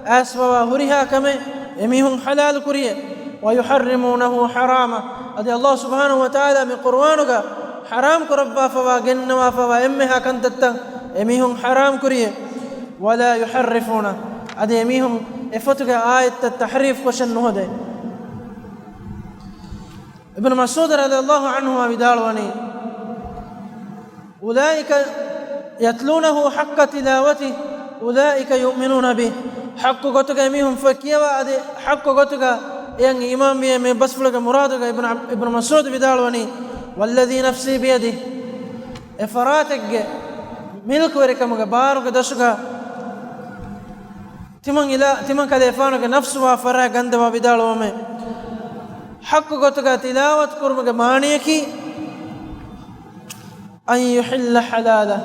އައިސްފަވާ ހުރިހާ ކަމެއް އެމީހުން ޙަލާލު ކުރިއެވެ. ويحرمونه حراما. އަދި އައްލާހު ސުބްޙާނަހު ވަތަޢާލާ މި ޤުރުއާނުގަ ޙަރާމް ކުރައްވާފަވާ، ގެންނަވާފަވާ އެންމެހާ ކަންތައްތައް އެމީހުން ޙަރާމް ކުރިއެވެ. ولا يحرفونه. އަދި އެމީހުން އެފޮތުގެ އާޔަތްތައް ތަޙްރީފް ކޮށެއް ނުހޯދޭ. އިބްނު މަސްޢޫދު ރަޟިޔަﷲ ޢަންހުމާ ވިދާޅުވަނީ، أولئك يتلونه حق تلاوته أولئك يؤمنون به. ޙައްޤު ގޮތުގަ އެމީހުން ފޮތް ކިޔަވާ އަދި ޙައްޤު ގޮތުގަ އެޔަށް އީމާންވިއޭ. މި ބަސްފުޅުގެ މުރާދުގަ އިބްނު ޢަ-، އިބްނު މަސްޢޫދު ވިދާޅުވަނީ، والذي نفسي بيده، އެ ފަރާތެއްގެ މިލްކުވެރިކަމުގެ ބާރުގެ ދަށުގަ ތިމަން އިލާ-، ތިމަން ކަލޭފާނުގެ ނަފްސު ވާ ފަރާތް ގަންދަވާ ވިދާޅުވަމޭ. ޙައްޤު ގޮތުގަ ތިލާވަތު ކުރުމުގެ މާނަޔަކީ، أن يحل حلاله،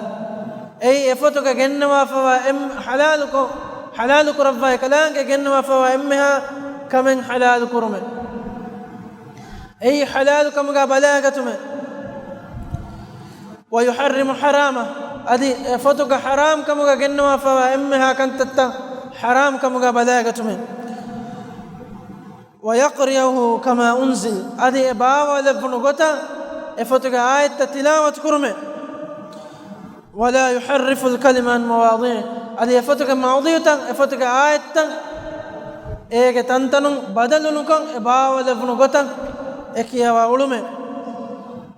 އެއީ އެފޮތުގަ ގެންނަވާފަވާ އެން-، ޙަލާލުކޮށް-، ޙަލާލު ކުރައްވާ އެކަލާނގެ ގެންނަވާފަވާ އެންމެހާ ކަމެއް ޙަލާލު ކުރުމެއް. އެއީ ޙަލާލު ކަމުގަ ބަލައިގަތުމެއް. ويحرم حرامه، އަދި އެ ފޮތުގަ ޙަރާމް ކަމުގަ ގެންނަވާފަވާ އެންމެހާ ކަންތައްތައް ޙަރާމް ކަމުގަ ބަލައިގަތުމެއް. ويقرأه كما أنزل، އަދި އެ ބާވާލެއްވުނު ގޮތަށް އެ ފޮތުގެ އާޔަތްތައް ތިލާވަތު ކުރުމެއް. ولا يحرف الكلم عن مواضعه، އަދި އެ ފޮތުގެ މައުޟިޢުތައް، އެ ފޮތުގެ އާޔަތްތައް އޭގެ ތަންތަނުން ބަދަލު ނުކޮށް، އެ ބާވާލެއްވުނު ގޮތަށް އެ ކިޔަވާ އުޅުމެއް.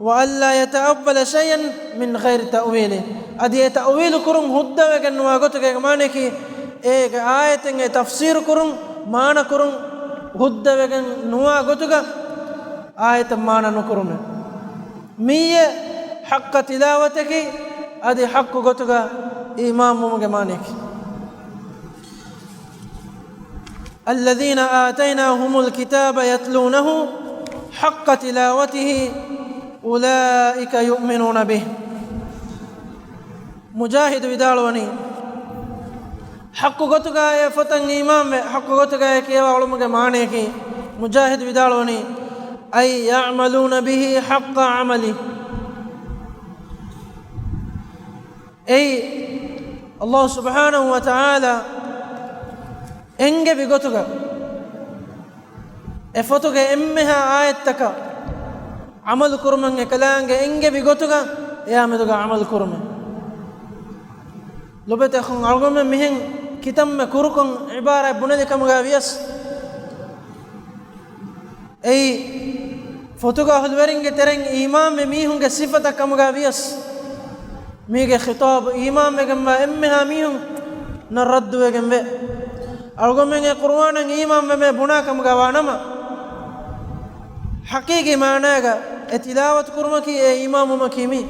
وألا يتأول شيئا من غير تأويله، އަދި އެ ތައުވީލު ކުރުން ހުއްދަވެގެން ނުވާ ގޮތުގައި، މާނައަކީ އޭގެ އާޔަތެއް އެ ތަފްސީރު ކުރުން، މާނަ ކުރުން ހުއްދަވެގެން ނުވާ ގޮތުގަ އާޔަތަށް މާނަ ނުކުރުމެއް. މިއީ ޙައްޤަށް ތިލާވަތަކީ، އަދި ޙައްޤު ގޮތުގަ އީމާންވުމުގެ މާނަޔަކީ. الذين آتيناهم الكتاب يتلونه حق تلاوته أولئك يؤمنون به. މުޖާހިދު ވިދާޅުވަނީ، ޙައްޤު ގޮތުގައި އެ ފޮތަށް އީމާންވެ، ޙައްޤު ގޮތުގައި ކިޔަވާ އުޅުމުގެ މާނަޔަކީ، މުޖާހިދު ވިދާޅުވަނީ، أي يعملون به حق عمله. އެއީ، ﷲ ސުބްޙާނަހޫ ވަތަޢާލާ އެންގެވި ގޮތުގަ، އެ ފޮތުގެ އެންމެހާ އާޔަތްތަކަށް ޢަމަލު ކުރުމަށް އެކަލާނގެ އެންގެވި ގޮތުގަ، އެއާ މެދުގަ ޢަމަލު ކުރުމެއް. ލޮބުވެތި އަޚުން، އަޅުގަނޑުމެން މިހެން ކިތަންމެ ކުރުކޮށް ޢިބާރާތް ބުނެލި ކަމުގަ ވިޔަސް، އެއީ، ފޮތުގެ އަހުލުވެރިންގެ ތެރެއިން އީމާންވި މީހުންގެ ސިފަތައް ކަމުގަ ވިޔަސް، މީގެ ޚިޠާބު އީމާންވެގެންވާ އެންމެހާ މީހުންނަށް ރައްދުވެގެންވޭ. އަޅުގަނޑުމެން އެ ޤުރުއާނަށް އީމާންވެމޭ ބުނާ ކަމުގަ ވާނަމަ، ޙަޤީޤީ މާނައިގަ އެ ތިލާވަތު ކުރުމަކީ އެ އީމާންވުމަކީ މީ.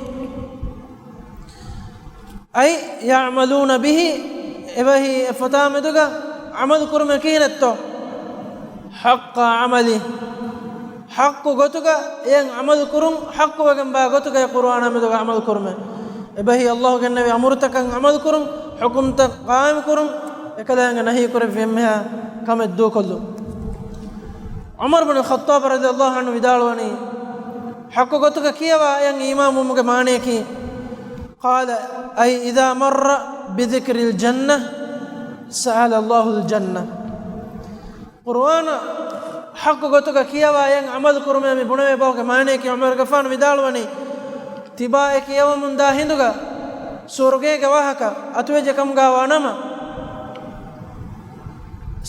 أي يعملون به، އެބަހީ އެ ފޮތާ މެދުގަ ޢަމަލު ކުރުމެއް ކިހިނެއްތޯ؟ حق عمله، ޙައްޤު ގޮތުގަ އެއަށް ޢަމަލު ކުރުން، ޙައްޤުވެގެންވާ ގޮތުގައި ޤުރުއާނާ މެދުގަ ޢަމަލު ކުރުމެއް. އެބަހީ ﷲ ގެންނެވި އަމުރުތަކަށް ޢަމަލު ކުރުން، ޙުކުމްތައް ޤާއިމް ކުރުން، އެކަލާނގެ ނަހީ ކުރެއްވި އެންމެހާ ކަމެއް ދޫކޮށްލުން. ޢުމަރު ބިން ޚައްޠާބް ރަޟިޔަﷲ ޢަންހު ވިދާޅުވަނީ، ޙައްޤު ގޮތުގަ ކިޔަވާ އެއަށް އީމާންވުމުގެ މާނަޔަކީ، قال، أي إذا مر بذكر الجنة سأل الله الجنة. ޤުރުއާނަށް ޙައްޤު ގޮތުގަ ކިޔަވާ އެއަށް ޢަމަލު ކުރުމޭ މި ބުނެވޭ ބަހުގެ މާނަޔަކީ، ޢުމަރުގެފާނު ވިދާޅުވަނީ، ތިބާ އެ ކިޔަވަމުންދާ ހިނދުގަ ސުވަރުގޭގެ ވާހަކަ އަތުވެއްޖެ ކަމުގަ ވާނަމަ،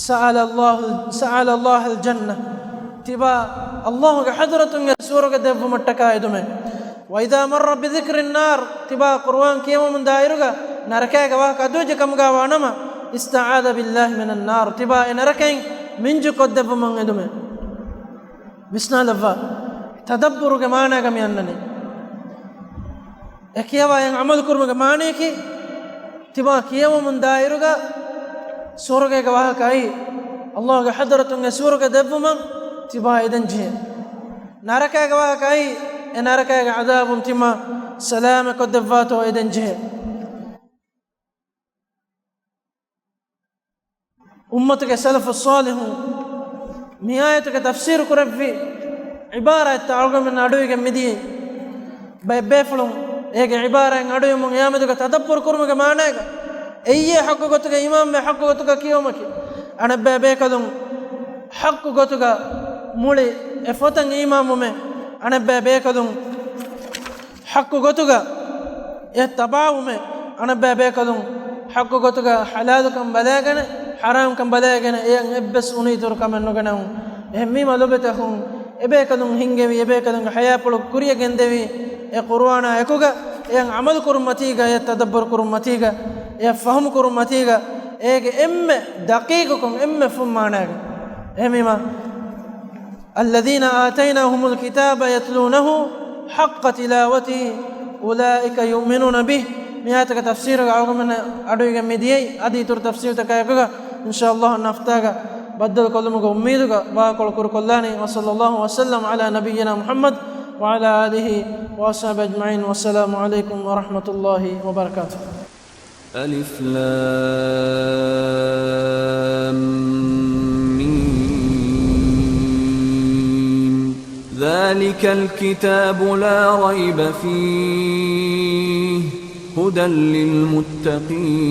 سأل الله، سأل الله الجنة، ތިބާ ﷲ ގެ ޙަޟްރަތުން އެ ސުވަރުގެ ދެއްވުމަށްޓަކާ އެދުމޭ. وإذا مر بذكر النار، ތިބާ ޤުރުއާން ކިޔަވަމުން ދާއިރުގަ ނަރަކައިގެ ވާހަކަ އަތުވެއްޖެ ކަމުގަ ވާނަމަ، استعاذ بالله من النار، ތިބާ އެ ނަރަކައިން މިންޖު ކޮށްދެއްވުމަށް އެދުމޭ. ވިސްނާލައްވާ، ތަދައްބުރުގެ މާނައިގަ މި އަންނަނީ. އެ ކިޔަވާ އެއަށް ޢަމަލު ކުރުމުގެ މާނަޔަކީ، ތިބާ ކިޔަވަމުން ދާއިރުގަ ސުވަރުގޭގެ ވާހަކަ އައީ، ﷲ ގެ ޙަޟްރަތުން އެ ސުވަރުގެ ދެއްވުމަށް ތިބާ އެދެން ޖެހޭ. ނަރަކައިގެ ވާހަކަ އައީ، އެ ނަރަކައިގެ ޢަޛާބުން ތިމާ ސަލާމަތް ކޮށްދެއްވާތޯ އެދެން ޖެހޭ. އުއްމަތުގެ ސަލަފުއް ޞާލިޙުން މި އާޔަތުގެ ތަފްސީރު ކުރެއްވި ޢިބާރާތްތައް އަޅުގަނޑުމެން އަޑުއިވިގެން މިދިޔައީ. ބައެއް ބޭފުޅުން އޭގެ ޢިބާރާތް އަޑުއިވުމުން އެއާ މެދުގަ ތަދައްބުރު ކުރުމުގެ މާނައިގަ، އެއީ ޙައްޤު ގޮތުގަ އީމާންވެ، ޙައްޤު ގޮތުގަ ކިޔެވުމަކީ. އަނެއްބައި ބޭކަލުން ޙައްޤު ގޮތުގަ މުޅި އެ ފޮތަށް އީމާންވުމޭ. އަނެއްބައި ބޭކަލުން ޙައްޤު ގޮތުގަ އެ ތަބާވުމެއް، އަނެއްބައި ބޭކަލުން ޙައްޤު ގޮތުގަ ޙަލާލުކަން ބަލައިގެނެ، ޙަރާމްކަން ބަލައިގެނެ، އެއަށް އެއްވެސް އުނިއިތުރު ކަމެއް ނުގަނެވުން. އެހެންވީމަ ލޮބުވެތި އަޚުން، އެބޭކަލުން ހިންގެވި، އެބޭކަލުންގެ ޙަޔާތްޕުޅު ކުރިއަށް ގެންދެވި، އެ ޤުރުއާނާ އެކުގަ، އެއަށް ޢަމަލު ކުރުން މަތީގަ، އެއަށް ތަދައްބުރު ކުރުން މަތީގަ، އެއަށް ފަހުމު ކުރުން މަތީގަ، އޭގެ އެންމެ ދަޤީޤުކޮށް، އެންމެ ފުން މާނައިގަ. އެހެންވީމަ، الذين آتيناهم الكتاب يتلونه حق تلاوته أولئك يؤمنون به. މި އާޔަތުގެ ތަފްސީރުގަ އަޅުގަނޑުމެން އަޑުއިވިގެން މި ދިޔައީ. އަދި އިތުރު ތަފްސީރުތަކާ އެކުގަ އިންޝާﷲ އަންނަ ހަފްތާގަ ބައްދަލުކޮށްލުމުގެ އުއްމީދުގަ ވާހަކަކޮޅު ކުރުކޮށްލާނީ. وصلى الله وسلم على نبينا محمد وعلى آله وأصحابه أجمعين. والسلام عليكم ورحمة الله وبركاته. ألف لام ميم. ذلك الكتاب لا ريب فيه هدى للمتقين.